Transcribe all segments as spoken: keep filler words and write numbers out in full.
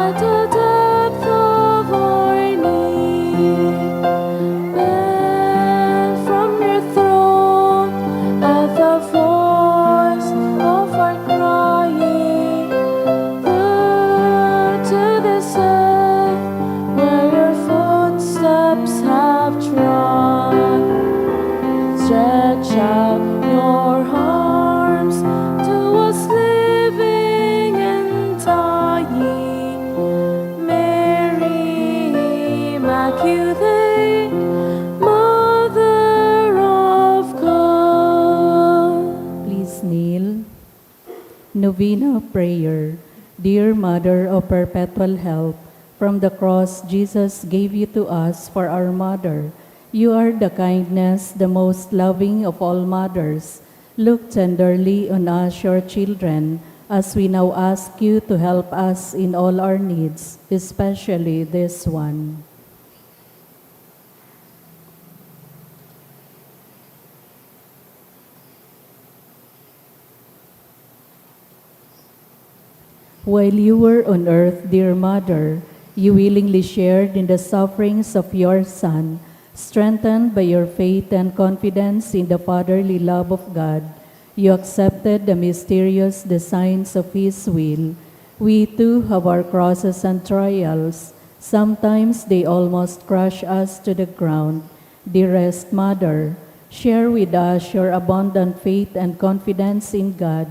At the depth of our need, and from your throne, at the voice of our crying, look to this earth where your footsteps have trod. Stretch out your arms to us living and dying. Mary Immaculate, Mother of God. Please kneel. Novena Prayer. Dear Mother of Perpetual Help, from the cross Jesus gave you to us for our mother. You are the kindness, the most loving of all mothers. Look tenderly on us, your children, as we now ask you to help us in all our needs, especially this one. While you were on earth, dear Mother, you willingly shared in the sufferings of your Son. Strengthened by your faith and confidence in the fatherly love of God, you accepted the mysterious designs of His will. We too have our crosses and trials. Sometimes they almost crush us to the ground. Dearest Mother, share with us your abundant faith and confidence in God.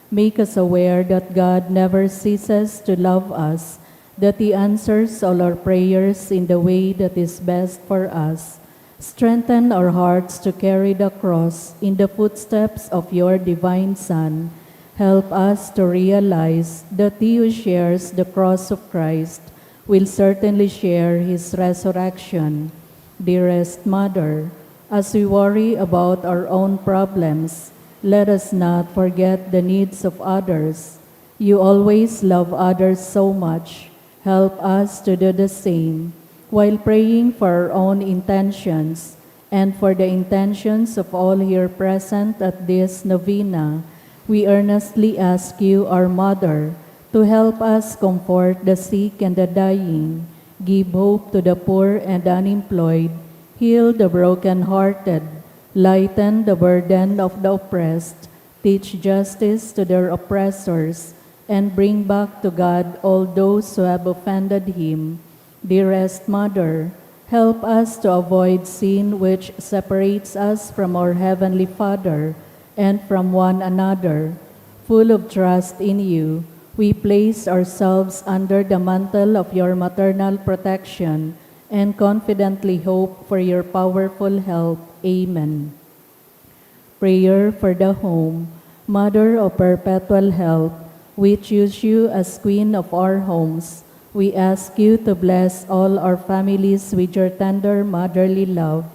Make us aware that God never ceases to love us, that He answers all our prayers in the way that is best for us. Strengthen our hearts to carry the cross in the footsteps of your divine Son. Help us to realize that he who shares the cross of Christ will certainly share his resurrection. Dearest Mother, as we worry about our own problems, let us not forget the needs of others. You always love others so much. Help us to do the same while praying for our own intentions and for the intentions of all here present at this novena. We earnestly ask you, our Mother, to help us comfort the sick and the dying, give hope to the poor and unemployed, heal the broken-hearted, lighten the burden of the oppressed, teach justice to their oppressors, and bring back to God all those who have offended Him. Dearest Mother, help us to avoid sin which separates us from our Heavenly Father and from one another. Full of trust in you, we place ourselves under the mantle of your maternal protection and confidently hope for your powerful help. Amen. Prayer for the home. Mother of Perpetual Help, we choose you as Queen of our homes. We ask you to bless all our families with your tender motherly love.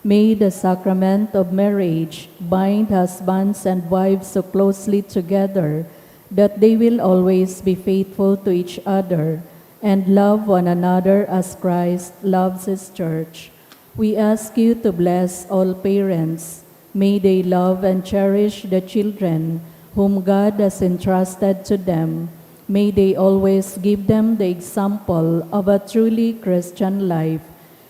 May the sacrament of marriage bind husbands and wives so closely together that they will always be faithful to each other and love one another as Christ loves his church. We ask you to bless all parents. May they love and cherish the children whom God has entrusted to them. May they always give them the example of a truly Christian life.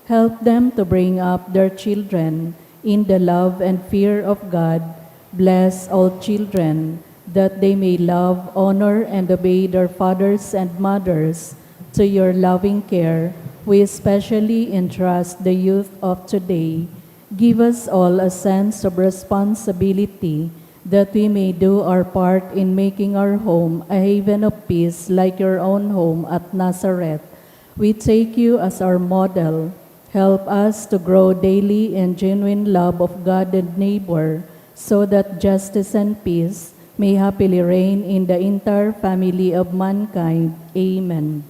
Help them to bring up their children in the love and fear of God. Bless all children, that they may love, honor, and obey their fathers and mothers. To your loving care, we especially entrust the youth of today. Give us all a sense of responsibility that we may do our part in making our home a haven of peace like your own home at Nazareth. We take you as our model. Help us to grow daily in genuine love of God and neighbor, so that justice and peace may happily reign in the entire family of mankind. Amen.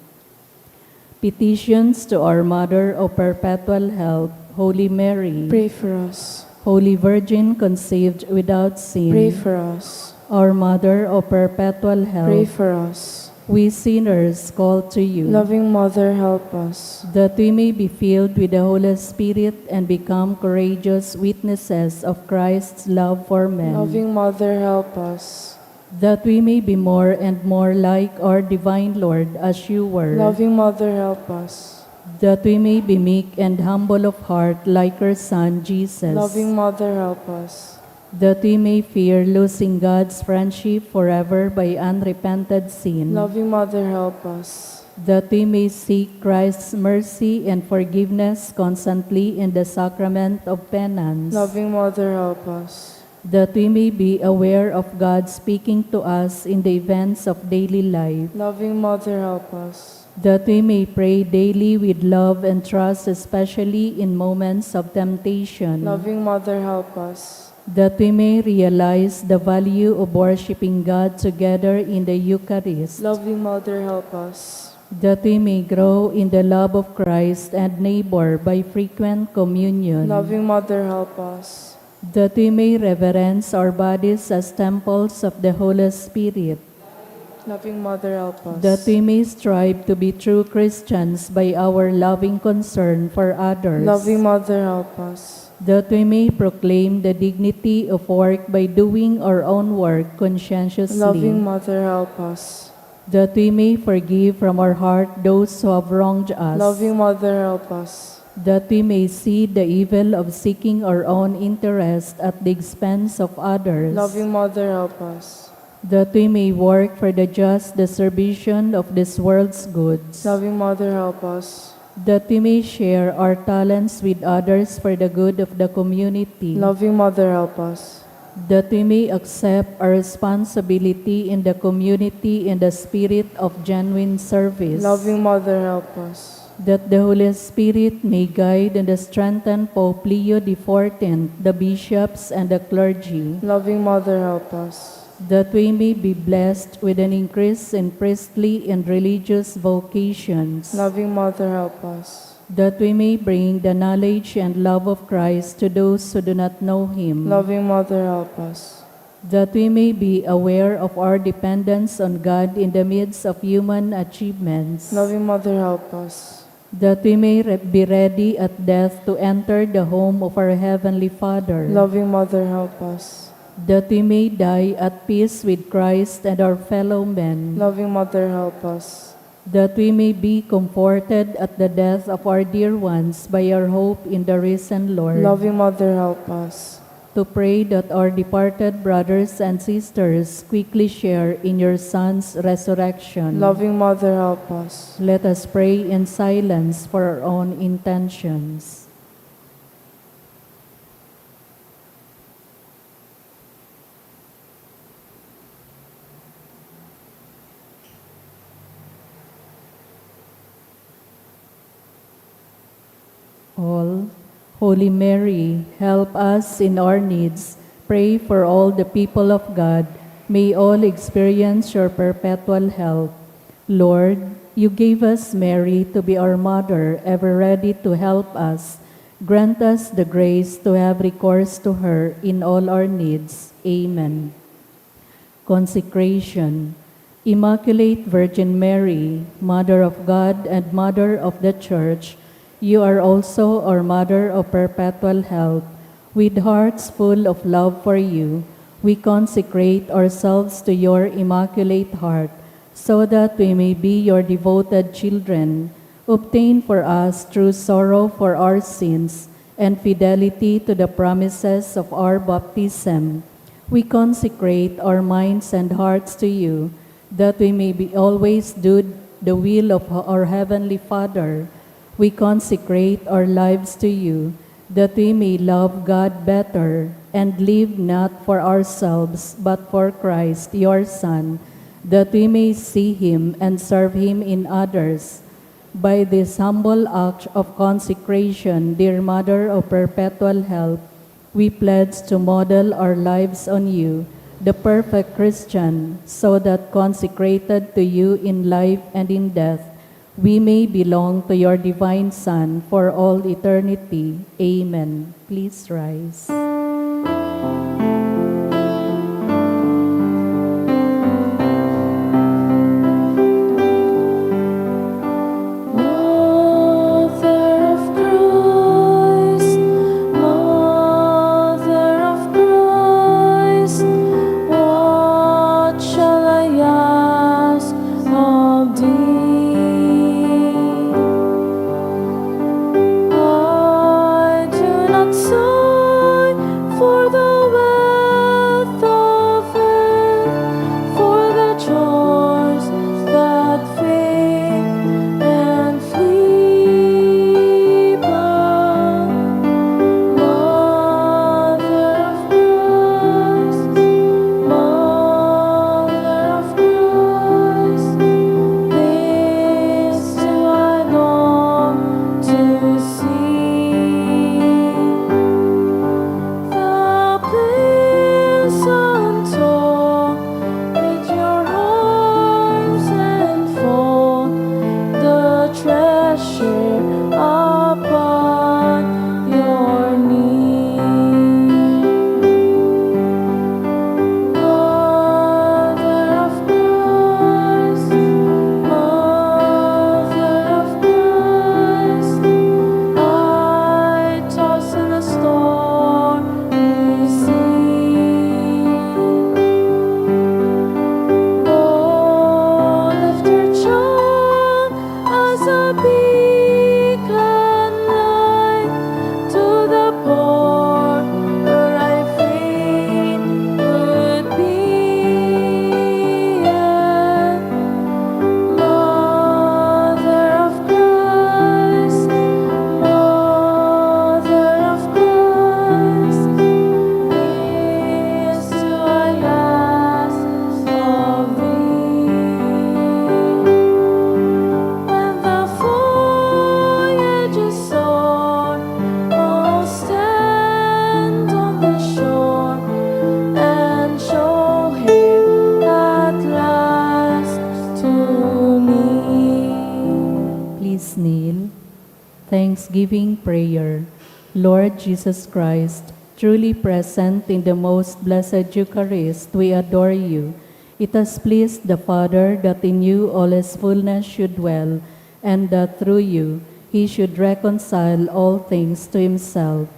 Petitions to our Mother of Perpetual Help, Holy Mary. Pray for us. Holy Virgin conceived without sin. Pray for us. Our Mother of Perpetual Help. Pray for us. We sinners call to you. Loving Mother, help us. That we may be filled with the Holy Spirit and become courageous witnesses of Christ's love for men. Loving Mother, help us. That we may be more and more like our divine Lord as you were. Loving Mother, help us. That we may be meek and humble of heart like your Son, Jesus. Loving Mother, help us. That we may fear losing God's friendship forever by unrepented sin. Loving Mother, help us. That we may seek Christ's mercy and forgiveness constantly in the sacrament of penance. Loving Mother, help us. That we may be aware of God speaking to us in the events of daily life. Loving Mother, help us. That we may pray daily with love and trust, especially in moments of temptation. Loving Mother, help us. That we may realize the value of worshiping God together in the Eucharist. Loving Mother, help us. That we may grow in the love of Christ and neighbor by frequent communion. Loving Mother, help us. That we may reverence our bodies as temples of the Holy Spirit. Loving Mother, help us. That we may strive to be true Christians by our loving concern for others. Loving Mother, help us. That we may proclaim the dignity of work by doing our own work conscientiously. Loving Mother, help us. That we may forgive from our heart those who have wronged us. Loving Mother, help us. That we may see the evil of seeking our own interest at the expense of others. Loving Mother, help us. That we may work for the just distribution of this world's goods. Loving Mother, help us. That we may share our talents with others for the good of the community. Loving Mother, help us. That we may accept our responsibility in the community in the spirit of genuine service. Loving Mother, help us. That the Holy Spirit may guide and strengthen Pope Leo the fourteenth, the bishops, and the clergy. Loving Mother, help us. That we may be blessed with an increase in priestly and religious vocations. Loving Mother, help us. That we may bring the knowledge and love of Christ to those who do not know Him. Loving Mother, help us. That we may be aware of our dependence on God in the midst of human achievements. Loving Mother, help us. That we may re-, be ready at death to enter the home of our Heavenly Father. Loving Mother, help us. That we may die at peace with Christ and our fellow men. Loving Mother, help us. That we may be comforted at the death of our dear ones by our hope in the risen Lord. Loving Mother, help us. To pray that our departed brothers and sisters quickly share in your Son's resurrection. Loving Mother, help us. Let us pray in silence for our own intentions. All. Holy Mary, help us in our needs. Pray for all the people of God. May all experience your perpetual help. Lord, you gave us Mary to be our mother, ever ready to help us. Grant us the grace to have recourse to her in all our needs. Amen. Consecration. Immaculate Virgin Mary, Mother of God and Mother of the Church, you are also our Mother of Perpetual Help. With hearts full of love for you, we consecrate ourselves to your Immaculate Heart, so that we may be your devoted children. Obtain for us true sorrow for our sins and fidelity to the promises of our baptism. We consecrate our minds and hearts to you, that we may be always do the will of our Heavenly Father. We consecrate our lives to you, that we may love God better and live not for ourselves, but for Christ, your Son, that we may see Him and serve Him in others. By this humble act of consecration, dear Mother of Perpetual Help, we pledge to model our lives on you, the perfect Christian, so that consecrated to you in life and in death, we may belong to your divine Son for all eternity. Amen. Please rise. Mother of Christ, Mother of Christ, watch Share upon your knee. Mother of Christ, Mother of Christ, I toss in the stormy sea. Oh, lift your child as a beacon light to the poor where I fain would be. And Mother of Christ, Mother of Christ, is to our last of thee. When the voyage is o'er, I'll stand on the shore and show him at last to me. Please kneel. Thanksgiving Prayer. Lord Jesus Christ, truly present in the most blessed Eucharist, we adore you. It has pleased the Father that in you all his fullness should dwell, and that through you he should reconcile all things to himself.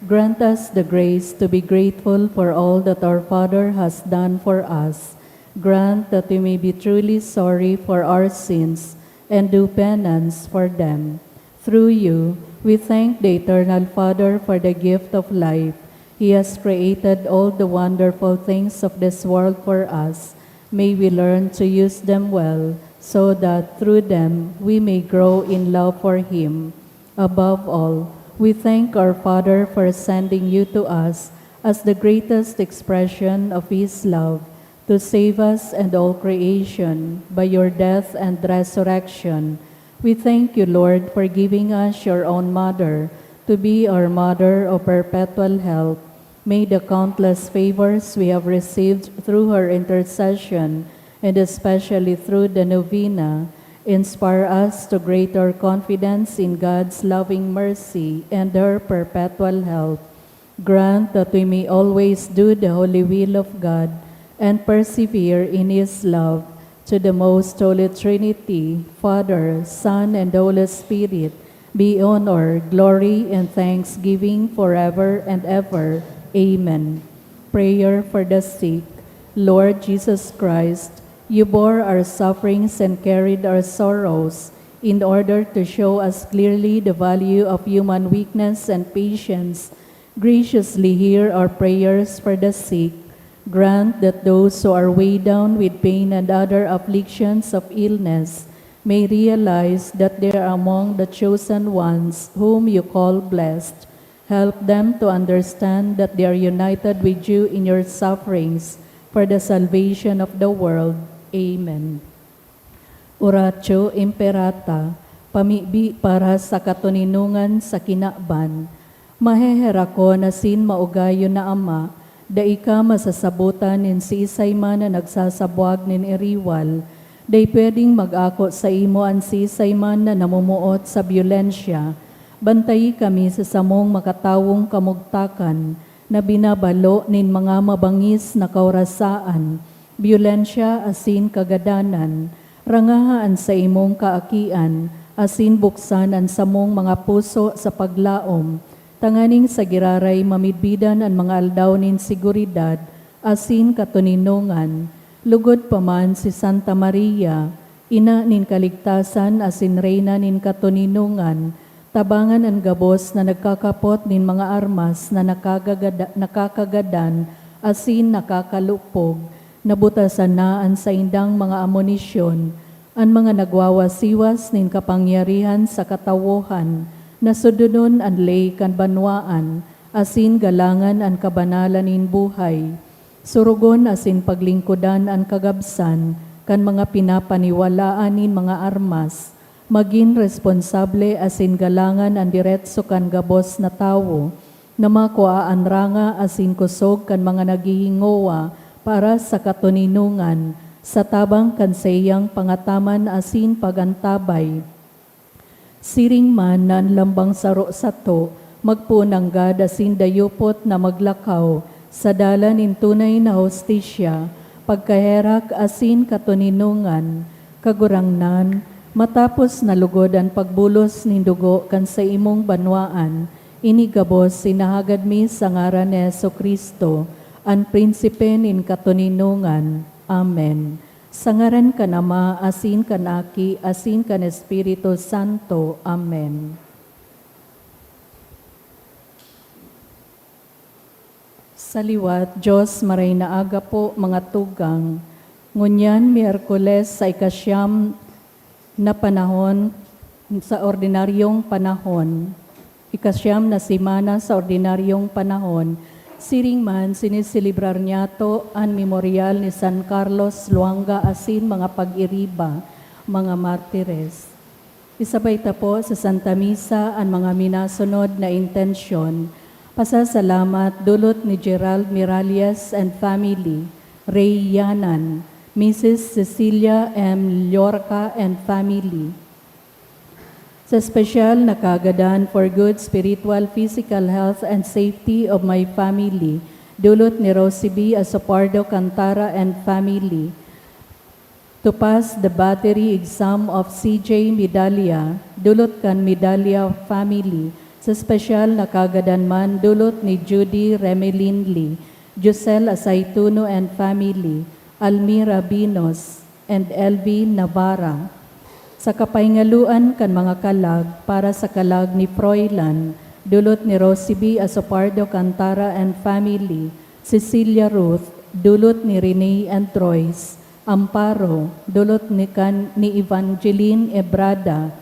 Grant us the grace to be grateful for all that our Father has done for us. Grant that we may be truly sorry for our sins and do penance for them. Through you, we thank the Eternal Father for the gift of life. He has created all the wonderful things of this world for us. May we learn to use them well, so that through them we may grow in love for Him. Above all, we thank our Father for sending you to us as the greatest expression of His love, to save us and all creation by your death and resurrection. We thank you, Lord, for giving us your own Mother to be our Mother of perpetual help. May the countless favors we have received through her intercession, and especially through the novena, inspire us to greater confidence in God's loving mercy and her perpetual help. Grant that we may always do the holy will of God and persevere in His love. To the most holy Trinity, Father, Son, and Holy Spirit, be honor, glory, and thanksgiving forever and ever. Amen. Prayer for the sick. Lord Jesus Christ, you bore our sufferings and carried our sorrows in order to show us clearly the value of human weakness and patience. Graciously hear our prayers for the sick. Grant that those who are weighed down with pain and other afflictions of illness may realize that they are among the chosen ones whom you call blessed. Help them to understand that they are united with you in your sufferings for the salvation of the world. Amen. Oratio Imperata, pamibi para sa katoninongan sa kinaban. Maheherakon asin maugayon na Ama, dai ka masasabotan nin siisay man na nagsasabwag nin iriwal. Dai pwedeng mag-ako saimo an siisay man na namumuot sa byolensya. Bantayi kami sa samong makatawong kamugtakan na binabalo nin mga mabangis na kaurasaan, byolensya asin kagadanan. Rangaha an saimong kaakian, asin buksan an samong mga puso sa paglaom, tanganing sa giraray mamidbidan an mga aldaw nin seguridad asin katoninongan. Lugod pa man si Santa Maria, Ina nin Kaligtasan asin Reyna nin Katoninongan, tabangan an gabos na nagkakapot nin mga armas na nakagagada-, nakakagadan asin nakakalupog. Nabutasan na an saindang mga amunisyon. An mga nagwawasiwas nin kapangyarihan sa katawohan, na sudunon an ley kan banwaan, asin galangan an kabanalan nin buhay. Surugon asin paglingkodan an kagabsan kan mga pinapaniwalaan nin mga armas. Magin responsable asin galangan an diretso kan gabos na tawo, na makua an ranga asin kosog kan mga naghihingowa para sa katoninongan, sa tabang kan saiyang pangataman asin pag-antabay. Siring man na an lambang saro sato magpoon nanggad asin dayupot na maglakaw sa dalan nin tunay na hustisya, pagkaherak asin katoninongan. Kagurangnan, matapos na lugod an pagbulos nin dugo kan saimong banwaan, ini gabos sinahagad mi sa ngaran ni Jesu-Cristo, an Prinsipe nin katoninongan. Amen. Sa ngaran kan Ama, asin kan Aki, asin kan Espiritu Santo. Amen. Sa liwat, Diyos, maray na aga po, mga tugang. Ngunyan, Miyerkules sa ikasyam na panahon, sa ordinaryong panahon, ikasyam na semana sa ordinaryong panahon, siring man, siniselebrar niyato an memoryal ni San Carlos Luanga asin mga pag-iriba, mga martires. Isabay ta po sa Santa Misa an mga minasunod na intensyon. Pasasalamat dulot ni Gerald Miralles and family, Ray Yanan, Missus Cecilia M. Llorca and family. Sa espesyal na kaagadan for good spiritual, physical health and safety of my family, dulot ni Rosie B. Asopardo Cantara and family. To pass the battery exam of C J Medalla, dulot kan Medalla family. Sa espesyal na kaagadan man, dulot ni Judy Remelinli, Josel Asaituno and family, Almira Binos, and L V Navarra. Sa kapahingaloan kan mga kalag, para sa kalag ni Froilan, dulot ni Rosie B. Asopardo Cantara and family, Cecilia Ruth, dulot ni Rene and Royce, Amparo, dulot ni kan, ni Evangeline Ebrada,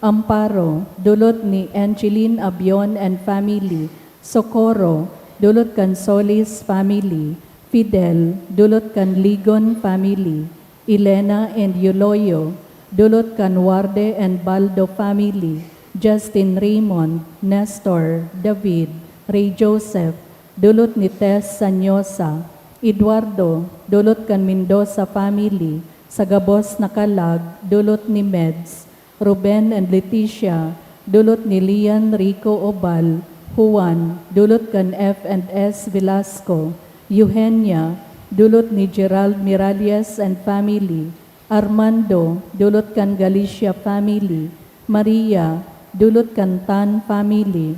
Amparo, dulot ni Angeline Abion and family, Socorro, dulot kan Solis family, Fidel, dulot kan Ligon family, Elena and Euloyo, dulot kan Warde and Baldo family, Justin, Raymond, Nestor, David, Ray Joseph, dulot ni Tess Sanyosa, Eduardo, dulot kan Mendoza family, sa gabos na kalag, dulot ni Meds, Ruben and Leticia, dulot ni Lian Rico Obal, Juan, dulot kan F and S Velasco, Eugenia, dulot ni Gerald Miralles and family, Armando, dulot kan Galicia family, Maria, dulot kan Tan family,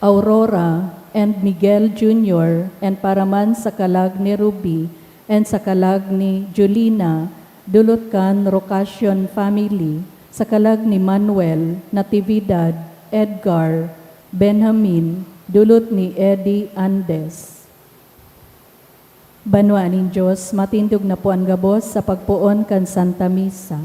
Aurora and Miguel Junior, and para man sa kalag ni Ruby and sa kalag ni Julina, dulot kan Rocacion family, sa kalag ni Manuel, Natividad, Edgar, Benjamin, dulot ni Eddie Andes. Banwaan nin Dios, matindog na po an gabos sa pagpoon kan Santa Misa.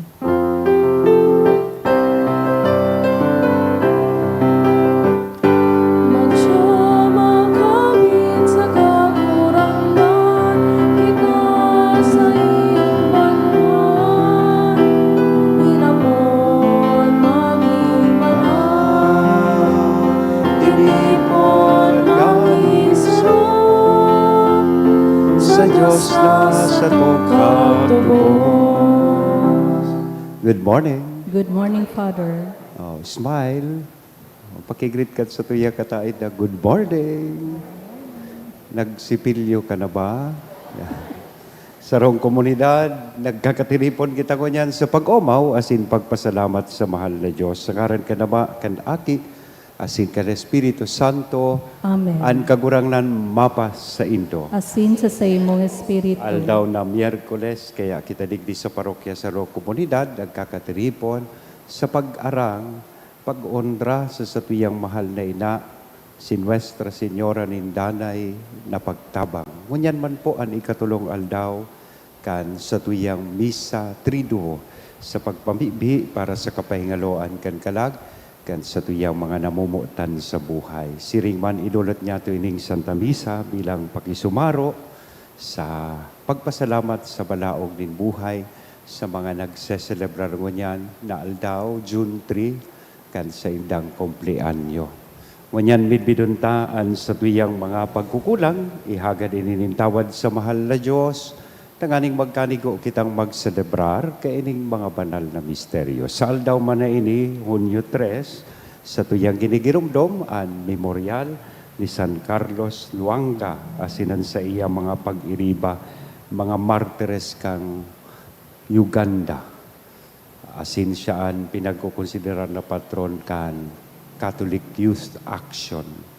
Magsama kami sa Kagurangnan, kita sa iyong banwaan, inapod magin banal. Tinipon magin sarong sa Diyos na satong katubos. Good morning. Good morning, Father. Oh, smile. Pakigreet ka sa tuya kataid na, "Good morning." Nagsipilyo ka na ba? Sarong komunidad, nagkakatiripon kita ngunyan sa pag-omaw asin pagpasalamat sa mahal na Diyos. Sa ngaran kan Ama, kan Aki, asin kan Espiritu Santo. Amen. An Kagurangnan mapasaindo. Asin sa saimong espiritu. Aldaw na Miyerkules, kaya kita digdi sa parokya, sarong komunidad, nagkakatiripon sa pag-arang, pag-onra sa satuyang mahal na ina, si Nuestra Señora nin Danay na Pagtabang. Ngunyan man po an ikatolong aldaw kan satuyang Misa Triduo sa pagpamibi para sa kapahingaloan kan kalag kan satuyang mga namomotan sa buhay. Siring man, idolot niyato ining Santa Misa bilang pakisumaro sa pagpasalamat sa balaog nin buhay sa mga nagseselebrar ngunyan na aldaw, June three, kan saindang kumpleanyo. Ngunyan, midbidon ta an satuyang mga pagkukulang, ihagad ini nin tawad sa mahal na Diyos, Tanganing magkanigo kitang magselebrar kaining mga banal na misteryo. Sa aldaw man na ini, Hunyo tres, satuyang ginigiromdom an Memoryal ni San Carlos Luanga asin an saiyang mga pag-iriba, mga martires kan Uganda. Asin siya an pinagkokonsiderar na patron kan Catholic Youth Action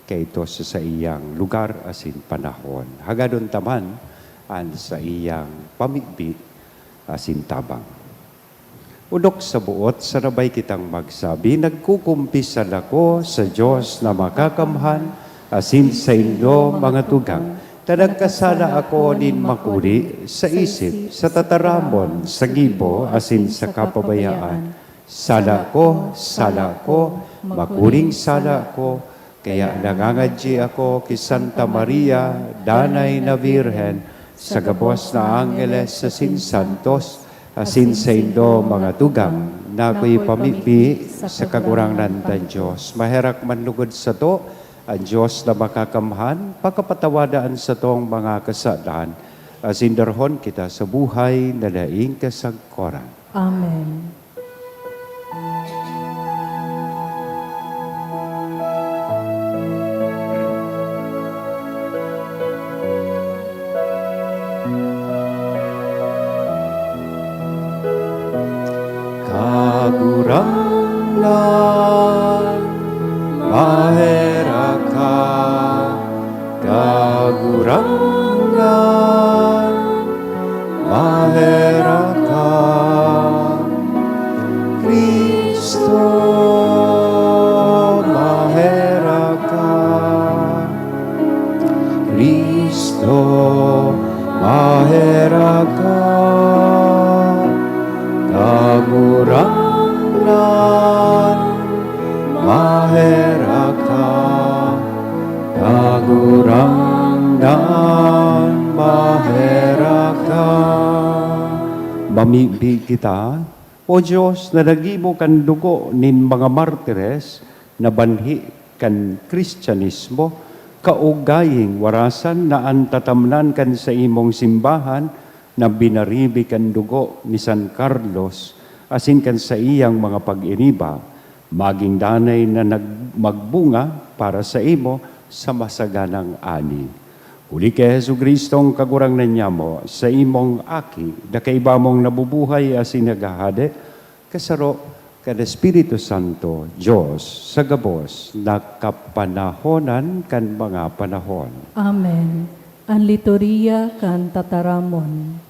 kaito sa saiyang lugar asin panahon. Hagadon ta man an saiyang pamibi asin tabang. Onok sa boot, sarabay kitang magsabi, "Nagkukumpisal ako sa Dios na Makakamhan asin saindo, mga tugang, ta nagkasala ako nin makuri sa isip, sa tataramon, sa gibo, asin sa kapabayaan. Sala ko, sala ko, makuring sala ko." Kaya nangangadyi ako ki Santa Maria, Danay na Birhen, sa gabos na angheles asin santos, asin saindo, mga tugang, na akoy pamibi sa Kagurangnan tang Dios. Maherak man lugod sato an Dios na Makakamhan, pakapatawada an satong mga kasalan, asin darahon kita sa buhay na daing kasagkoran. Amen. Kagurangnan, maherak ka. Kagurangnan, maherak ka. Cristo, maherak ka. Cristo, maherak ka. Kagurangnan, maherak ka. Kagurangnan, maherak ka. Mamibi kita, O Dios, na naggibo kan dugo nin mga martires na banhi kan Kristiyanismo, kaugaying warasan na an tatamnan kan saimong simbahan na binaribi kan dugo ni San Carlos asin kan saiyang mga pag-iriba, magin danay na nag-, magbunga para saimo sa masaganang ani. Huli ki Jesu-Cristong Kagurangnan nyamo, saimong Aki, na kaiba mong nabubuhay asin naghahade, kasaro kan Espiritu Santo, Dios, sa gabos na kapanahonan kan mga panahon. Amen. An liturhiya kan tataramon.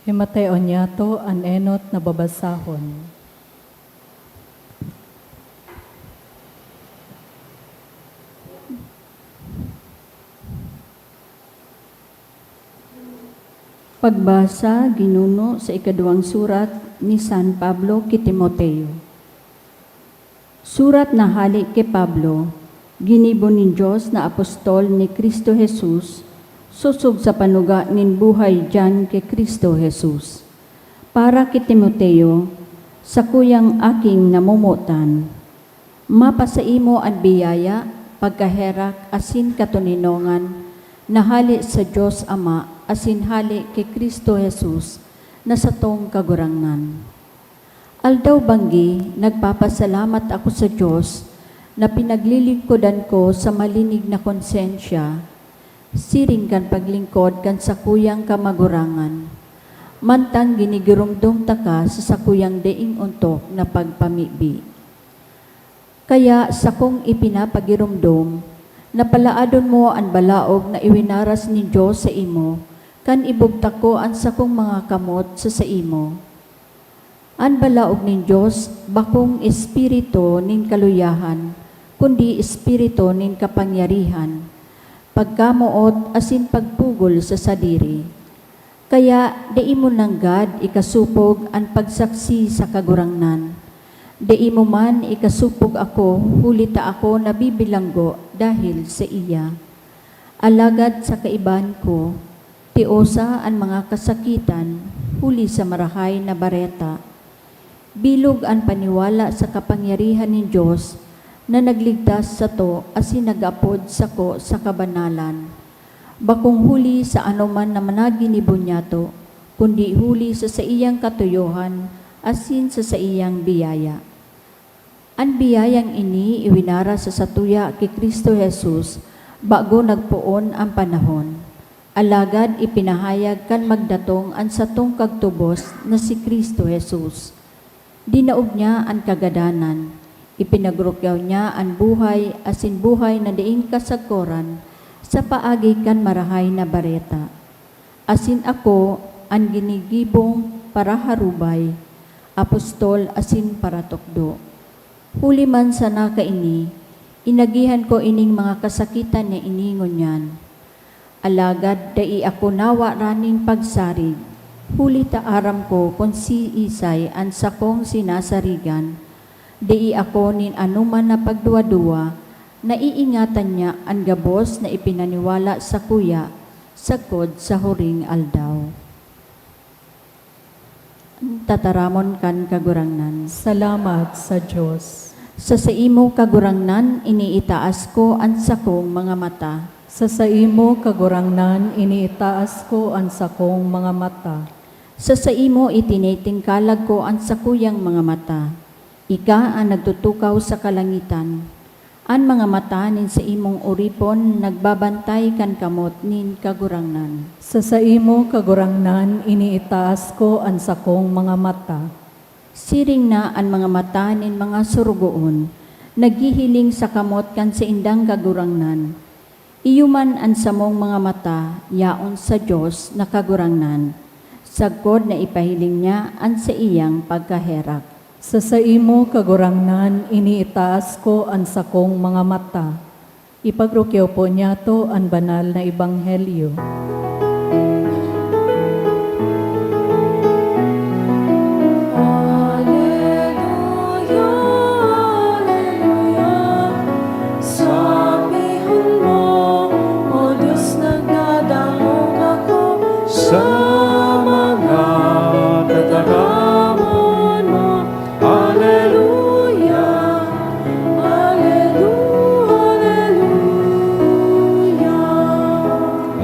Himateon niyato an enot na babasahon. Pagbasa, ginuno sa ikaduwang surat ni San Pablo ki Timoteo. Surat na hale ki Pablo, ginibo nin Dios na apostol ni Cristo Jesus, sosog sa panuga nin buhay diyan ki Cristo Jesus. Para ki Timoteo, sakuyang aking namomotan. Mapasaimo an biyaya, pagkaherak, asin katoninongan na hale sa Dios Ama asin hale ki Cristo Jesus na satong Kagurangnan. Aldaw-banggi, nagpapasalamat ako sa Dios na pinaglilingkodan ko sa malinig na konsensya, siring kan paglingkod kan sakuyang kamagurangan, mantang ginigiromdom taka sa sakuyang daing ontok na pagpamibi. Kaya sakong ipinapagiromdom na palaadon mo an balaog na iwinaras nin Dios saimo, kan ibugtak ko an sakong mga kamot sa saimo. An balaog nin Dios bakong espiritu nin kaluyahan, kundi espiritu nin kapangyarihan, pagkamoot asin pagpugol sa sadiri. Kaya dai mo nanggad ikasopog an pagsaksi sa Kagurangnan. Dai mo man ikasopog ako, huli ta ako nabibilanggo dahil saiya. Alagad sa kaibahan ko, tiosa an mga kasakitan huli sa Marahay na Bareta. Bilog an paniwala sa kapangyarihan nin Dios na nagligtas sato asin nag-apod sako sa kabanalan. Bakong huli sa anoman na managinibo niyato, kundi huli sa saiyang katuyohan asin sa saiyang biyaya. An biyayang ini iwinara sa satuya ki Cristo Jesus bago nagpoon an panahon. Alagad ipinahayag kan magdatong an satong kagtubos na si Cristo Jesus. Dinaog niya an kagadanan, ipinagrukyaw niya an buhay asin buhay na daing kasagkoran sa paagi kan Marahay na Bareta. Asin ako an ginigibong paraharubay, apostol asin paratukdo. Huli man sana kaini, inagihan ko ining mga kasakitan na ini ngunyan. Alagad dai ako nawaran nin pagsarig, huli ta aram ko kun siisay an sakong sinasarigan. Dai ako nin anoman na pagduwa-duwa, naiingatan niya an gabos na ipinaniwala sakuya sagkod sa huring aldaw. Tataramon kan Kagurangnan. Salamat sa Dios. Sa saimo, Kagurangnan, iniitaas ko an sakong mga mata. Sa saimo, Kagurangnan, iniitaas ko an sakong mga mata. Sa saimo, itinitingkalag ko an sakuyang mga mata. Ika an nagtutukaw sa kalangitan. An mga mata nin saimong oripon nagbabantay kan kamot nin Kagurangnan. Sa saimo, Kagurangnan, iniitaas ko an sakong mga mata. Siring na an mga mata nin mga sorogoon naghihiling sa kamot kan saindang Kagurangnan. Iyo man an samong mga mata yaon sa Dios na Kagurangnan, sagkod na ipahiling niya an saiyang pagkaherak. Sa saimo, Kagurangnan, iniitaas ko an sakong mga mata. Ipagrukyaw po niyato an banal na ebanghelyo. Aleluya, aleluya. Sabihon mo, O Dios, nagdadangog ako sa mga tataramon mo. Aleluya, aleluya, aleluya.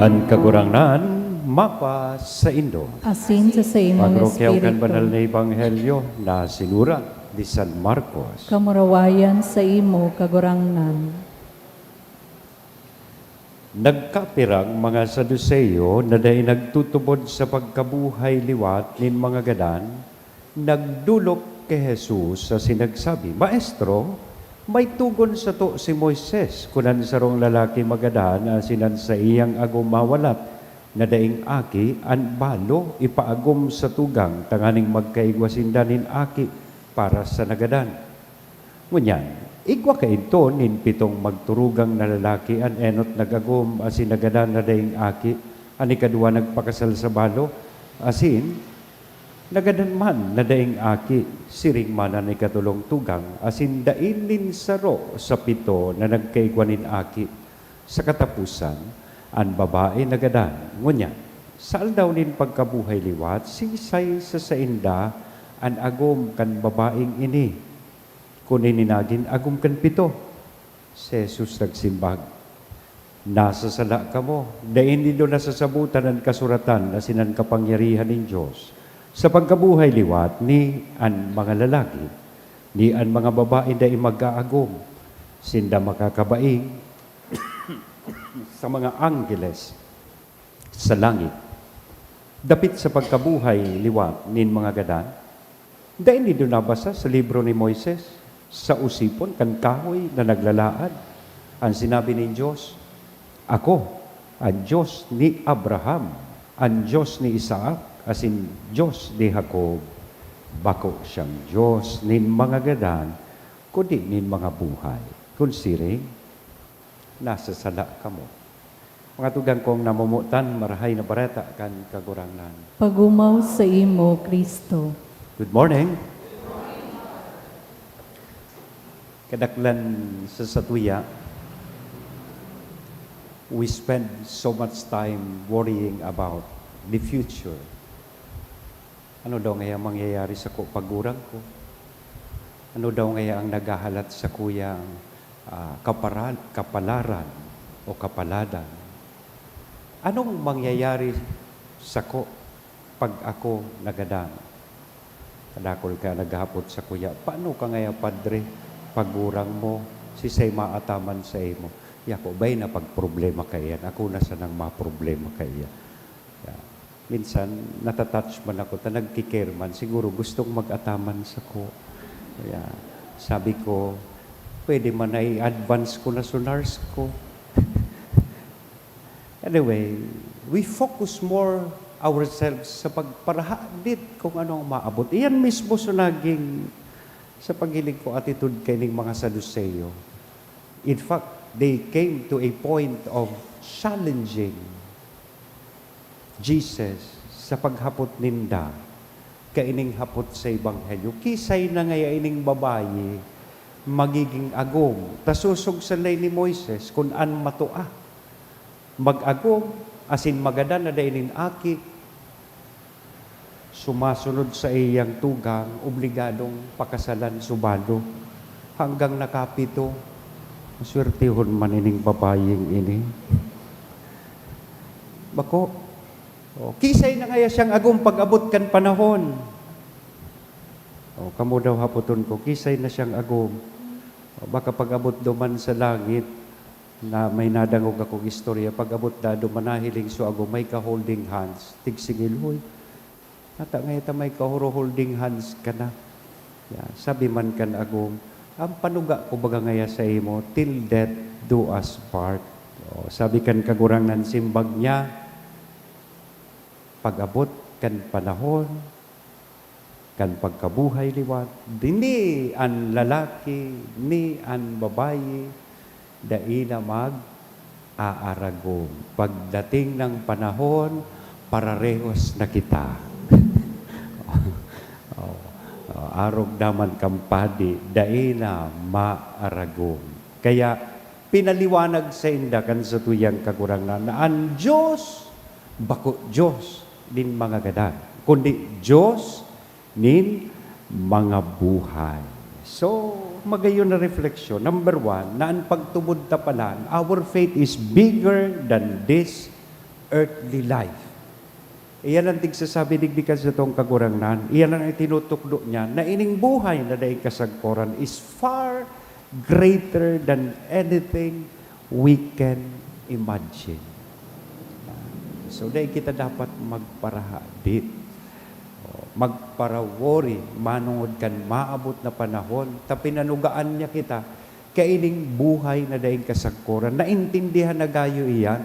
An Kagurangnan mapasaindo. Asin sa saimong Pagrukyaw kan espiritu. Banal na Ebanghelyo na sinurat ni San Marcos. Kamurawayan saimo, Kagurangnan. Nagkapirang mga Saduceo na dai nagtutubod sa pagkabuhay liwat nin mga gadan, nagdolok ki Jesus asin nagsabi, "Maestro, may togon sato si Moises kun an sarong lalaki magadan asin an saiyang agom mawalat na daing aki, an balo ipaagom sa tugang tanganing magkaigwa sinda nin aki para sa nagadan." Ngunyan, igwa kaidto nin pitong magturugang na lalaki, an enot nag-agom asin nagadan na daing aki, an ikaduwa nagpakasal sa balo, asin nagadan man na daing aki. Siring man an ikatolong tugang, asin dai nin saro sa pito na nagkaigwa nin aki. Sa kataposan, an babae nagadan. Ngunyan, sa aldaw nin pagkabuhay liwat, siisay sa sainda an agom kan babaeng ini? Kun ini nagin agom kan pito. Si Jesus nagsimbag, "Nasasala kamo, dai nindo nasasabotan an kasuratan asin an kapangyarihan nin Dios. Sa pagkabuhay liwat ni an mga lalaki, ni an mga babae dai mag-aagom, sinda makakabaing sa mga anggeles sa langit." Dapit sa pagkabuhay liwat nin mga gadan, dai nindo nabasa sa libro ni Moises, sa osipon kan kahoy na naglalaad, an sinabi nin Dios, "Ako an Dios ni Abraham, an Dios ni Isaac, asin Dios ni Jacob." Bako siyang Dios nin mga gadan, kundi nin mga buhay. Kun siring, nasasala kamo. Mga tugang kong namomotan, Marahay na Bareta kan Kagurangnan. Pagumaw saimo, Cristo. Good morning. Kadaklan sa satuya, we spend so much time worrying about the future. Ano daw ngaya mangyayari sako pag gurang ko? Ano daw ngaya ang naghahalat sakuyang, ah, kaparal-, kapalaran o kapaladan? Anong mangyayari sako pag ako nagadan? Kadakul ka naghapot sakuya, "Paano ka ngaya, Padre, pag gurang mo, siisay maataman saimo?" Yako, "Bay, napagproblema kaiyan. Ako na sanang maproblema kaiyan." Yeah. Minsan, natatouch man ako, ta nagki-care man. Siguro gustong mag-ataman sako. Kaya, sabi ko, "Pwede man na i-advance ko na sa nurse ko." Anyway, we focus more ourselves sa pagparahadit kung ano ang maabot. Iyan mismo so naging, sa paghiling ko, attitude kaining mga Saduseo. In fact, they came to a point of challenging Jesus sa paghapot ninda kaining hapot sa Ebanghelyo. Kisay na ngaya ining babayi magiging agom? Ta sosog sa ley ni Moises, kun an matua mag-agom asin magadan na dai nin aki, sumasunod sa iyang tugang, obligadong pakasalan, subado, hanggang nakapito. Maswertehon man ining babaying ini. Bako, o, kisay na ngaya siyang agom pag-abot kan panahon? O, kamo daw hapoton ko, kisay na siyang agom? O, baka pag-abot duman sa langit, na may nadangog akong istorya, pag-abot dado, manahiling so agom, may ka-holding hands. Tigsingil, "Hoy, ata ngaya ta may kahuro-holding hands ka na." Ya, sabi man kan agom, "Ang panuga ko baga ngaya saimo, 'Till death do us part.'" O, sabi kan Kagurangnan, simbag niya, "Pag-abot kan panahon, kan pagkabuhay liwat, ni an lalaki, ni an babayi, dai na mag-aaragom. Pagdating ng panahon, pararehos na kita." Oh, oh, arog naman kan padi, dai na maaragom. Kaya, pinaliwanag sainda kan satuyang Kagurangnan na an Dios bako Dios nin mga gadan, kundi Dios nin mga buhay. So, magayon na refleksyon. Number one, na an pagtubod ta palan, our faith is bigger than this earthly life. Iyan ang tigsasabi digdi kan satong Kagurangnan. Iyan ang itinutukdo niya na ining buhay na daing kasagkoran is far greater than anything we can imagine. So, dai kita dapat magparahadit, o magpara-worry manongod kan maabot na panahon, ta pinanugaan niya kita kaining buhay na daing kasagkoran. Naintindihan na gayo iyan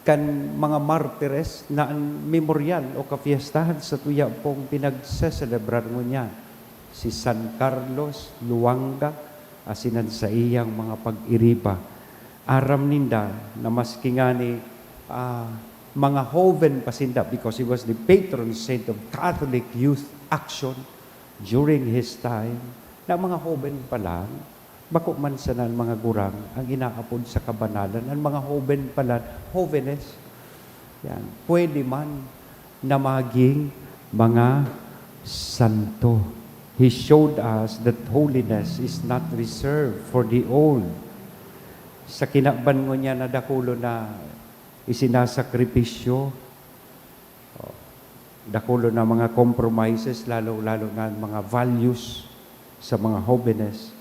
kan mga martires na an memoryal o kapiestahan satuya pong pinagseselebrar ngunyan, si San Carlos Luanga asin an saiyang mga pag-iriba. Aram ninda na maski ngani, ah, mga hoven pa sinda, because he was the patron saint of Catholic Youth Action during his time, na mga hoven pa lang, bako man sana an mga gurang ang inaapod sa kabanalan, an mga hoven pa lang, hovenes. Yan. Pwede man na maging mga santo. He showed us that holiness is not reserved for the old. Sa kinaban ngunyan na dakulon na isinasakripisyo, o, dakulon na mga compromises, lalo-lalo na ang mga values sa mga hovenes.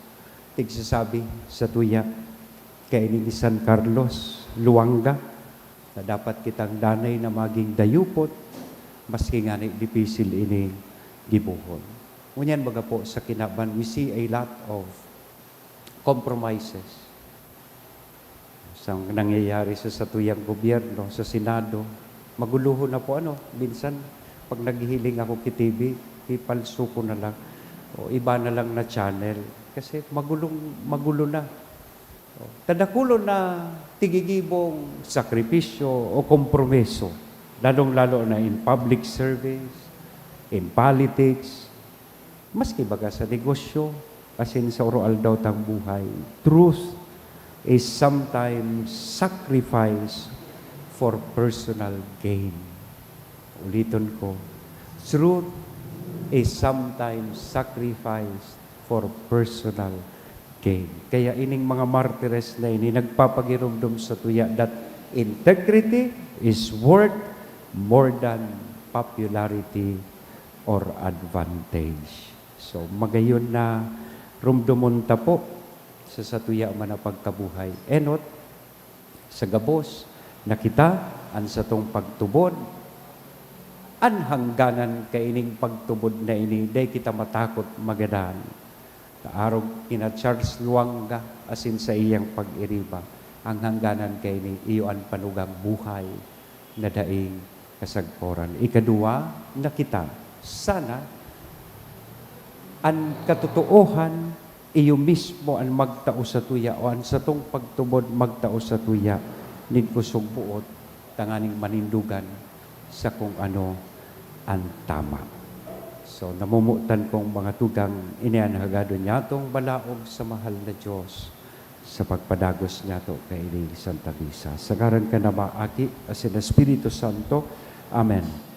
Tigsasabi satuya, kaini ni San Carlos Luanga, na dapat kitang danay na maging dayupot, maski ngani dipisil ining gibohon. Ngunyan, baga po, sa kinaban, we see a lot of compromises. Sa nangyayari sa satuyang gobyerno, sa Senado, magulohon na po, ano, minsan, pag naghihiling ako ki T V, pipalso ko na lang, o iba na lang na channel. Kasi magulong, magulo na. O, ta dakulon na tigigibong sakripisyo o kompromiso, lalong-lalo na in public service, in politics, maski baga sa negosyo, asin sa oro-aldaw tang buhay. Truth is sometimes sacrifice for personal gain. Uliton ko, truth is sometimes sacrificed for personal gain. Kaya ining mga martires na ini nagpapagiromdom satuya that Integrity is worth more than popularity or advantage. So, magayon na rumdomon ta po sa satuya man na pagkabuhay. Enot, sa gabos na kita, an satong pagtubod, an hangganan kaining pagtubod na ini, dai kita matakot magadan. Kaarog kina Charles Luanga asin sa iyang pag-iriba, ang hangganan kaini iyo an panugang buhay na daing kasagkoran. Ikaduwa na kita, sana an katotoohan iyo mismo an magtao satuya o an satong pagtubod magtao satuya nin kusog boot tanganing manindogan sa kung ano an tama. So, namomotan kong mga tugang, ini an hagadon nyatong balaog sa mahal na Dios sa pagpadagos nyato kaini Santa Misa. Sa ngaran kan Ama, Aki, asin Espiritu Santo. Amen.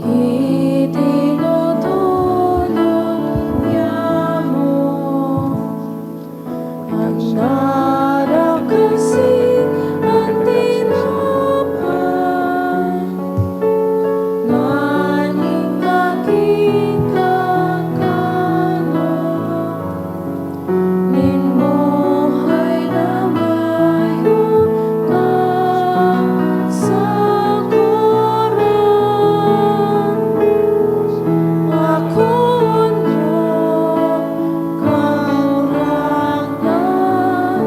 Itinutulong niamo an darakasi, an tinapay na nagkakakanon nin buhay na mayo. Ako na, Kagurangnan,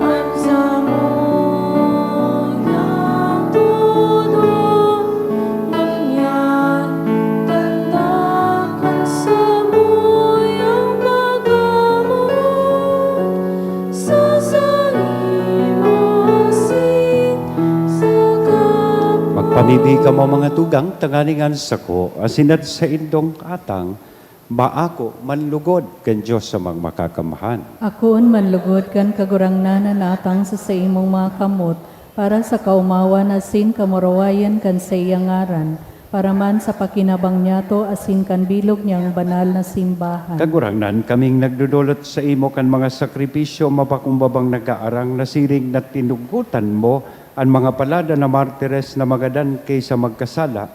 an samuyang tudo, ngunyan tanda kan samuyang pag-amot sa saimo asin sa Kagurangnan. Magpamibi kamo, mga tugang, tanganing an sako asin an saindong atang maako manlugod kan Dios Amang Makakamhan. Akoon manlugod kan Kagurangnan an atang sa saimong mga kamot, para sa kaomawan asin kamurawayan kan saiyang ngaran, para man sa pakinabang nyato asin kan bilog niyang banal na simbahan. Kagurangnan, kaming nagdodolot saimo kan mga sakripisyo mapakumbabang nag-aarang na siring na tinugotan mo an mga paladan na martires na magadan ki sa magkasala.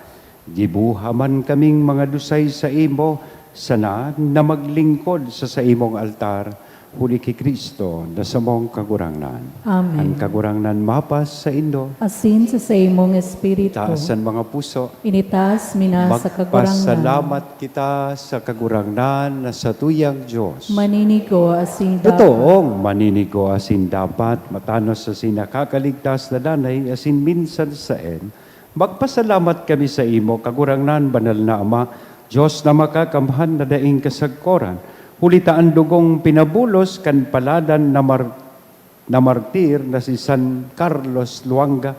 Giboha man kaming mga dusay saimo, sana na maglingkod sa saimong altar, huli ki Cristo na samong Kagurangnan. Amen. An Kagurangnan mapasaindo. Asin sa saimong espiritu. Itaas an mga puso. Initaas mi na sa Kagurangnan. Magpasalamat kita sa Kagurangnan na satuyang Dios. Maninigo asin dapat. Totoong maninigo asin dapat, matanos asin nakakaligtas na danay asin minsan saen. Magpasalamat kami saimo, Kagurangnan, Banal na Ama, Dios na Makakamhan na daing kasagkoran, huli ta an dugong pinabulos kan paladan na mar-, na martir na si San Carlos Luanga,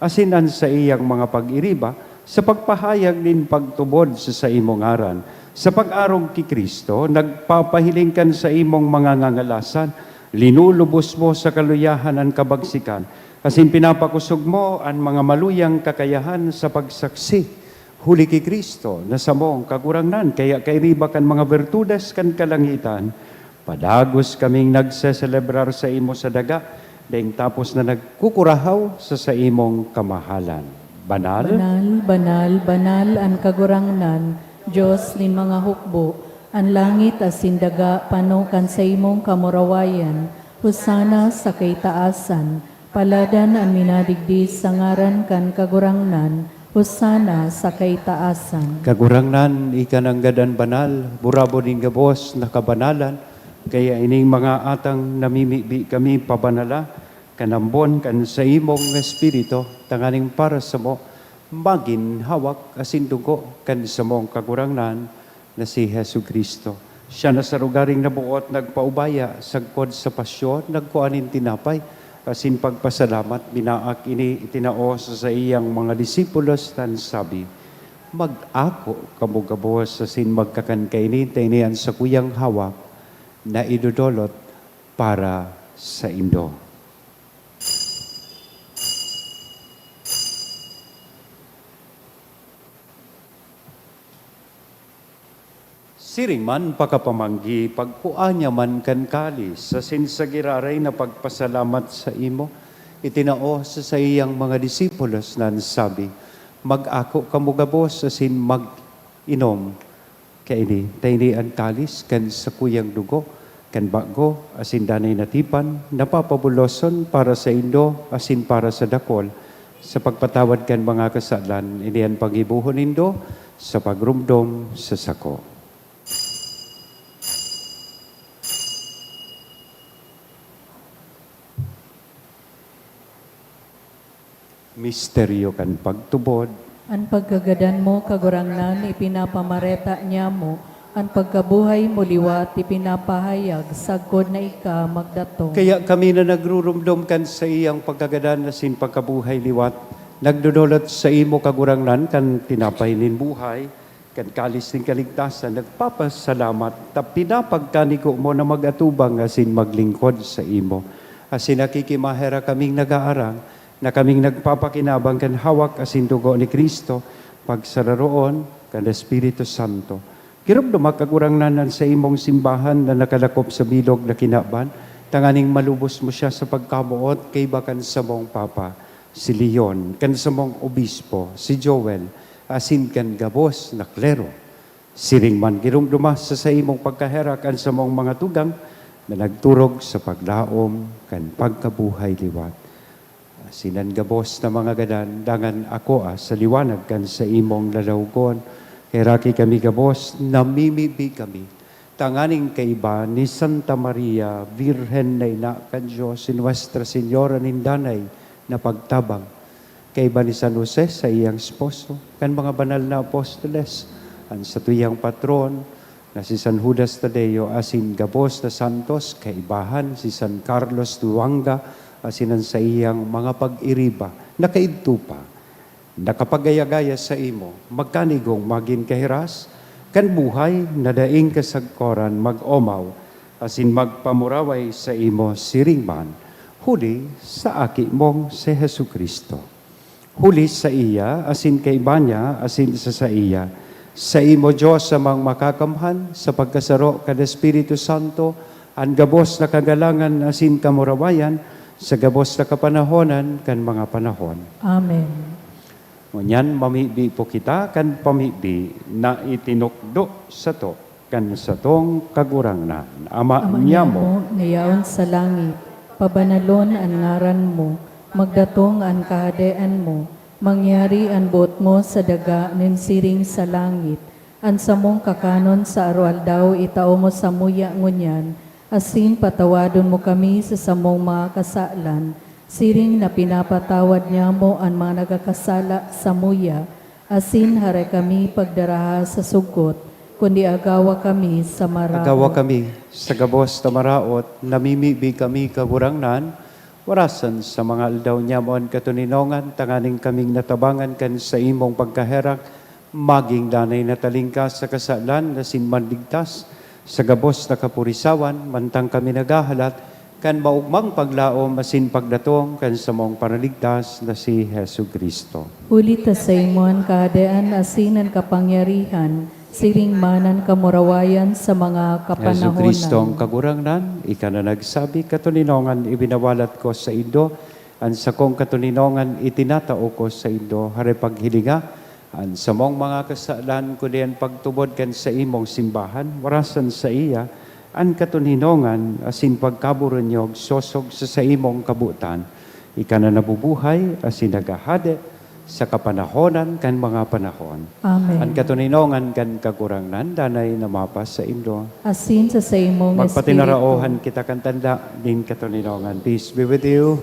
asin an saiyang mga pag-iriba sa pagpahayag nin pagtubod sa saimong ngaran. Sa pag-arog ki Cristo, nagpapahiling kan saimong mga ngangalasan, linulubos mo sa kaluyahan an kabagsikan, asin pinapakosog mo an mga maluyang kakayahan sa pagsaksi huli ki Cristo na samong Kagurangnan. Kaya kairiba kan mga bertudes kan kalangitan, padagos kaming nagseselebrar saimo sa daga, daing tapos na nagkukurahaw sa saimong kamahalan. Banal? Banal, banal, banal an Kagurangnan, Dios nin mga hukbo. An langit asin daga pano kan saimong kamurawayan. Hosana sa kaitaasan. Paladan an minadigdi sa ngaran kan Kagurangnan. Hosana sa kaitaasan. Kagurangnan, ika nanggad an banal, burabod nin gabos na kabanalan, kaya ining mga atang namimibi kami pabanala kan ambon kan saimong Espiritu, tanganing para samo magin hawak asin dugo kan samong Kagurangnan na si Jesu-Cristo. Siya na sa rogaring naboot nagpaubaya, sagkod sa pasyon, nagkua nin tinapay, asin pagpasalamat, binaak ini, itinao sa saiyang mga disipulos, tan sabi, "Mag-ako kamo gabos asin magkakan kaini, ta ini an sakuyang hawak na idodolot para saindo. Siring man, pakapamanggi, pagkua niya man kan kalis, asin sa giraray na pagpasalamat saimo, itinao sa saiyang mga disipulos na an sabi, "Mag-ako kamo gabos asin mag-inom. Kaini, ta ini an kalis kan sakuyang dugo, kan bago asin danay na tipan, na papabuloson para saindo asin para sa dakol, sa pagpatawad kan mga kasalan. Ini an paggibohon nindo sa pagromdom sa sako." Misteryo kan pagtubod. An pagkagadan mo, Kagurangnan, ipinapamareta niamo, an pagkabuhay mo liwat ipinapahayag, sagkod na ika magdatong. Kaya kami na nagruromdom kan saiyang pagkagadan asin pagkabuhay liwat, nagdodolot saimo, Kagurangnan, kan tinapay nin buhay, kan kalis nin kaligtasan, nagpapasalamat ta pinapagkanigo mo na mag-atubang asin maglingkod saimo. Asin nakikimaherak kaming nag-aarang na kaming nagpapakinabang kan hawak asin dugo ni Cristo, pagsararoon kan Espiritu Santo. Giromdoma, Kagurangnan, an saimong simbahan na nakalakop sa bilog na kinaban, tanganing malubos mo siya sa pagkamoot kaiba kan samong Papa, si Leon, kan samong Obispo, si Joel, asin kan gabos na klero. Siring man, giromdoma sa saimong pagkaherak an samong mga tugang na nagturog sa paglaom kan pagkabuhay liwat. Asin an gabos na mga gadan, dangan akoa sa liwanag kan saimong lalawogon. Kaheraki kami gabos, namimibi kami, tanganing kaiba ni Santa Maria, Birhen na Ina kan Dios, si Nuestra Señora nin Danay na Pagtabang, kaiba ni San Jose, saiyang esposo, kan mga banal na apostoles, an satuyang patron, na si San Judas Tadeo, asin gabos na santos, kaibahan si San Carlos Duanga, asin an saiyang mga pag-iriba, na kaidto pa, nakapagaya-gaya saimo, magkanigong magin kahiras, kan buhay na daing kasagkoran mag-omaw, asin magpamuraway saimo siring man, huli sa Aki mong si Jesu-Cristo. Huli saiya, asin kaiba niya, asin sa saiya, saimo, Dios Amang Makakamhan, sa pagkasaro kan Espiritu Santo, an gabos na kagalangan asin kamurawayan, sa gabos na kapanahonan kan mga panahon. Amen. Ngunyan, mamibi po kita kan pamibi na itinukdo sato kan satong Kagurangnan. Ama Ama niamo, niamo na yaon sa langit, pabanalon an ngaran mo, magdatong an kahadean mo, mangyari an boot mo sa daga nin siring sa langit. An samong kakanon sa aroaldaw itao mo samuya ngunyan, asin patawadon mo kami sa samong mga kasalan, siring na pinapatawad niamo an mga nagkakasala samuya, asin hare kami pagdaraha sa sugkot, kundi agawa kami sa maraot. Agawa kami sa gabos na maraot, namimibi kami, Kagurangnan, warasan sa mga aldaw niamo an katoninongan, tanganing kaming natabangan kan saimong pagkaherak, magin danay na talingkas sa kasalan asin manligtas sa gabos na kapurisawan, mantang kami naghahalat kan maogmang paglaom asin pagdatong kan samong Paraligtas na si Jesu-Cristo. Huli ta saimo an kahadean asin an kapangyarihan, siring man an kamurawayan sa mga kapanahonan. Jesu-Cristo ang Kagurangnan, ika na nagsabi, "Katoninongan ibinawalat ko saindo, an sakong katoninongan itinatao ko saindo." Hare paghilinga an samong mga kasalan, kundi an pagtubod kan saimong simbahan, warasan saiya an katoninongan asin pagkaburunyog sosog sa saimong kabotan. Ika na nabubuhay asin naghahade sa kapanahonan kan mga panahon. Amen. An katoninongan kan Kagurangnan danay na mapasaindo. Asin sa saimong Magpatinaraohan espiritu. Kita kan tanda nin katoninongan. Peace be with you.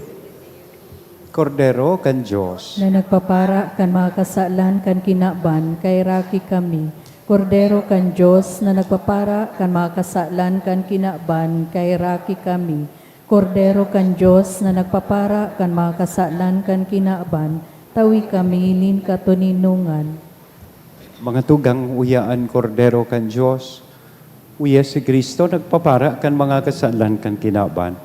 Kordero kan Dios. Na nagpapara kan mga kasalan kan kinaban, kaheraki kami. Kordero kan Dios na nagpapara kan mga kasalan kan kinaban, kaheraki kami. Kordero kan Dios na nagpapara kan mga kasalan kan kinaban, tawi kami nin katoninongan. Mga tugang, uya an Kordero kan Dios. Uya si Cristo nagpapara kan mga kasalan kan kinaban.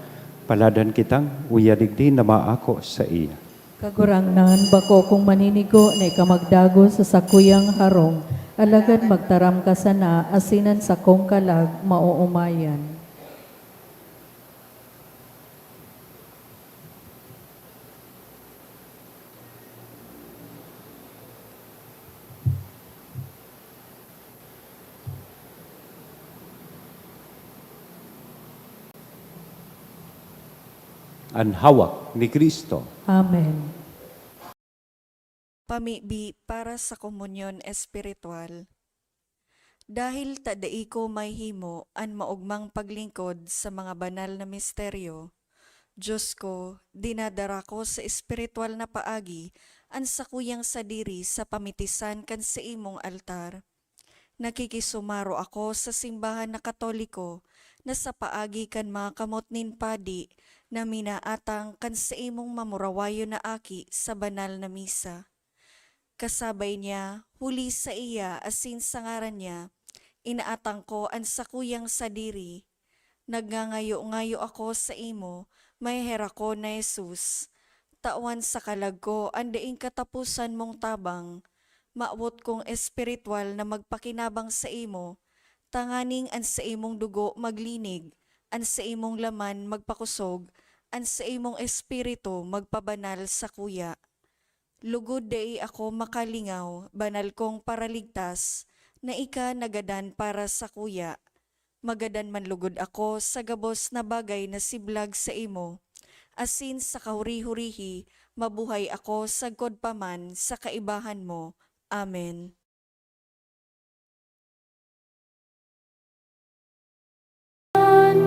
Paladan kitang uya digdi na maako saiya. Kagurangnan, bako kong maninigo na ika magdagos sa sakuyang harong, alagad magtaram ka sana asin an sakong kalag maoomayan. An hawak ni Cristo. Amen. Pamibi para sa komunyon espiritual. Dahil ta dai ko mahimo an maogmang paglingkod sa mga banal na misteryo, Dios ko, dinadara ko sa espiritual na paagi an sakuyang sadiri sa pamitisan kan saimong altar. Nakikisumaro ako sa simbahan na Katoliko na sa paagi kan mga kamot nin padi na minaatang kan saimong mamurawayon na aki sa banal na misa. Kasabay niya, huli saiya asin sa ngaran niya, inaatang ko an sakuyang sadiri. Nagngangayo-ngayo ako saimo, maheherakon na Jesus. Tawan sa kalag ko an daing kataposan mong tabang. Mawot kong espiritual na magpakinabang saimo, tanganing an saimong dugo maglinig, an saimong laman magpakosog, an saimong espiritu magpabanal sakuya. Lugod dai ako makalingaw, banal kong Paraligtas, na ika nagadan para sakuya. Magadan man lugod ako sa gabos na bagay na siblag saimo, asin sa kahuri-hurihi mabuhay ako sagkod pa man sa kaibahan mo. Amen.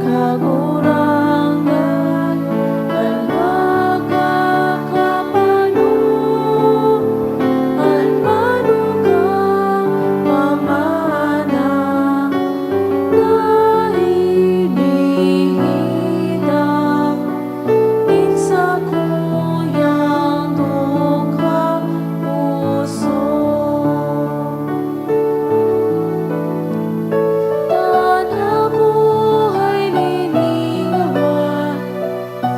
Kagurangnan, an magkakapano, an manugang pamana, na hinihidang nin sakuyang dukha puso. Tanda buhay lilingawan,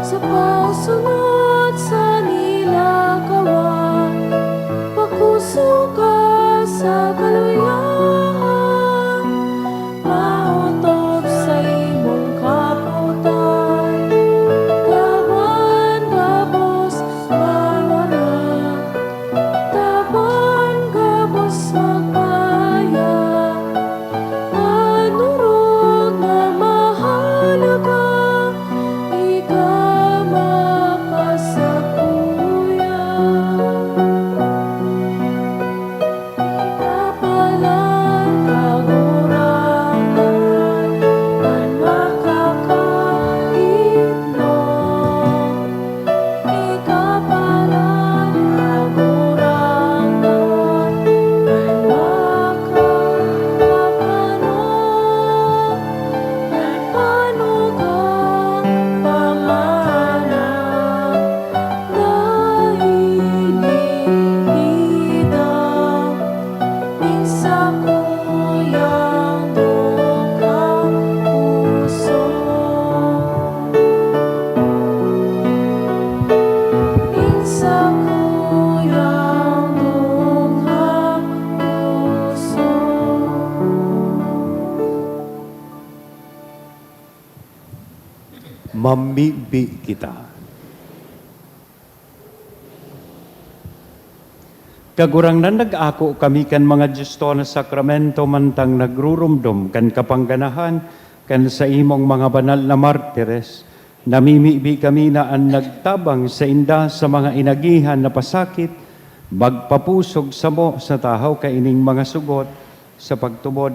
sa pagsunod sa nilakawan, pakusog ka sa kaluyahan. Maotob sa imong kaputan, tawan gabos mawarak, tawan gabos magpaya. An orog na mahalaga, ika mapasakuya. Ika palan, Kagurangnan, an makakaitlog. Ika palan, Kagurangnan, an makakapano, an manugang pamana. Dai ninda nin sakuyang dukha puso. Nin sakuyang dukha puso. Mamibi kita. Kagurangnan, nag-ako kami kan mga diyosto na sakramento mantang nagruromdom kan kapangganahan kan saimong mga banal na martires. Namimibi kami na an nagtabang sainda sa mga inagihan na pasakit magpapusog samo sa tahaw kaining mga sugot sa pagtubod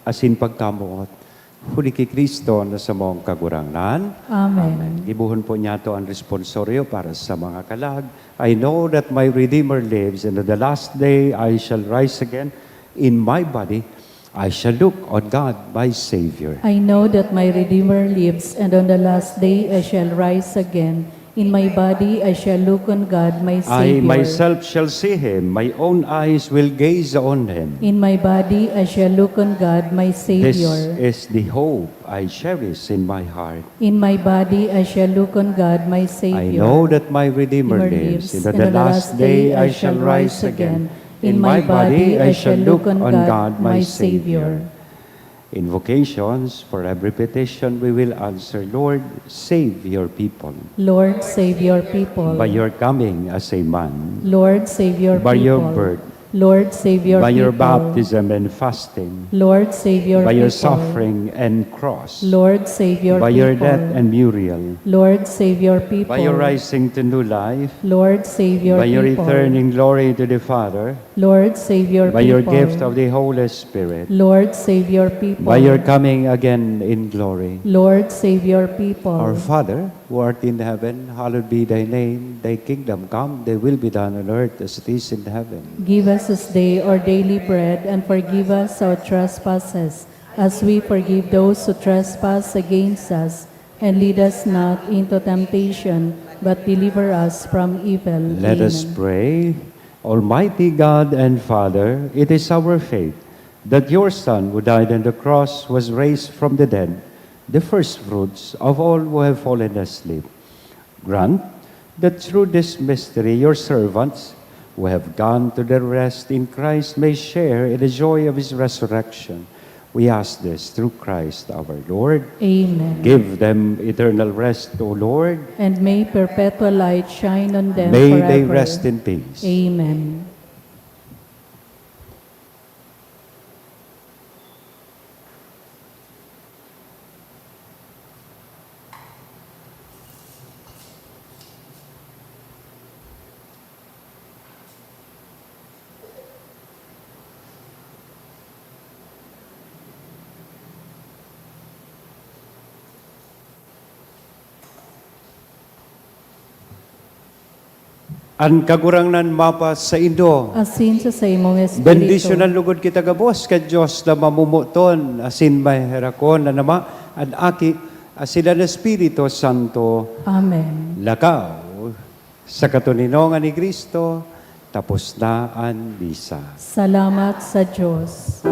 asin pagkamoot. Huli ki Cristo na samong Kagurangnan. Amen. Amen. Gibohon po niyato an responsorio para sa mga kalag. I know that my Redeemer lives, and on the last day I shall rise again. In my body, I shall look on God, my Savior. I know that my Redeemer lives, and on the last day I shall rise again. In my body I shall look on God, my I Savior. myself shall see him, my own eyes will gaze on him. In my body I shall look on God, my This Savior. is the hope I cherish in my heart. In my body I shall look on God, my I Savior. know that my Redeemer Lord lives, lives, and that the last day I shall rise again. In my body I shall look on God, my Savior. Invocations for every petition we will answer. Lord, save your people. Lord, save your people. By your coming as a man. Lord, save your By people. Your birth. Lord, save your By people. Your baptism and fasting. Lord, save your By people. Your suffering and cross. Lord, save your By people. Your death and burial. Lord, save your people. By your rising to new life. Lord, save your By your people. Returning glory to the Father. Lord, save your By people. Your gift of the Holy Spirit. Lord, save your people. By your coming again in glory. Lord, save your people. Our Father, who art in heaven, hallowed be thy name. Thy kingdom come, thy will be done on earth as it is in heaven. Give us this day our daily bread, and forgive us our trespasses, as we forgive those who trespass against us. And lead us not into temptation, but deliver us from evil. Let us Amen. Pray. Almighty God and Father, it is our faith that your Son, who died on the cross, was raised from the dead, the first fruits of all who have fallen asleep. Grant that through this mystery your servants who have gone to their rest in Christ may share in the joy of his resurrection. We ask this through Christ our Lord. Amen. Give them eternal rest, O Lord. And may perpetual light shine on them May forever. They rest in peace. Amen. An Kagurangnan mapasaindo. Asin sa saimong espiritu. Bendisyonan lugod kita gabos kan Dios na mamomoton, asin maheherakon, an Ama, an Aki, asin an Espiritu Santo. Amen. Lakaw, sa katoninongan ni Cristo, tapos na an misa. Salamat sa Dios.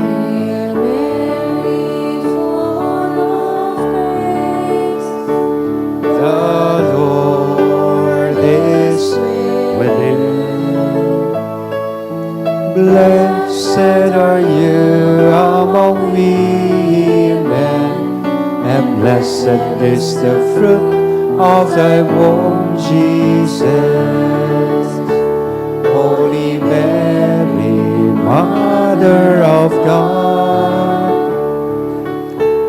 Hail Mary, full of grace, the Lord is within. Blessed are you among women, and blessed is the fruit of thy womb, Jesus. Holy Mary, Mother of God,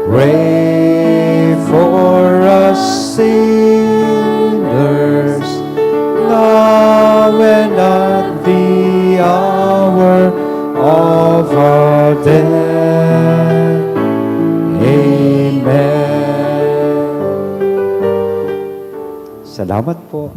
pray for us sinners, now and at the hour of our death. Amen. Salamat po.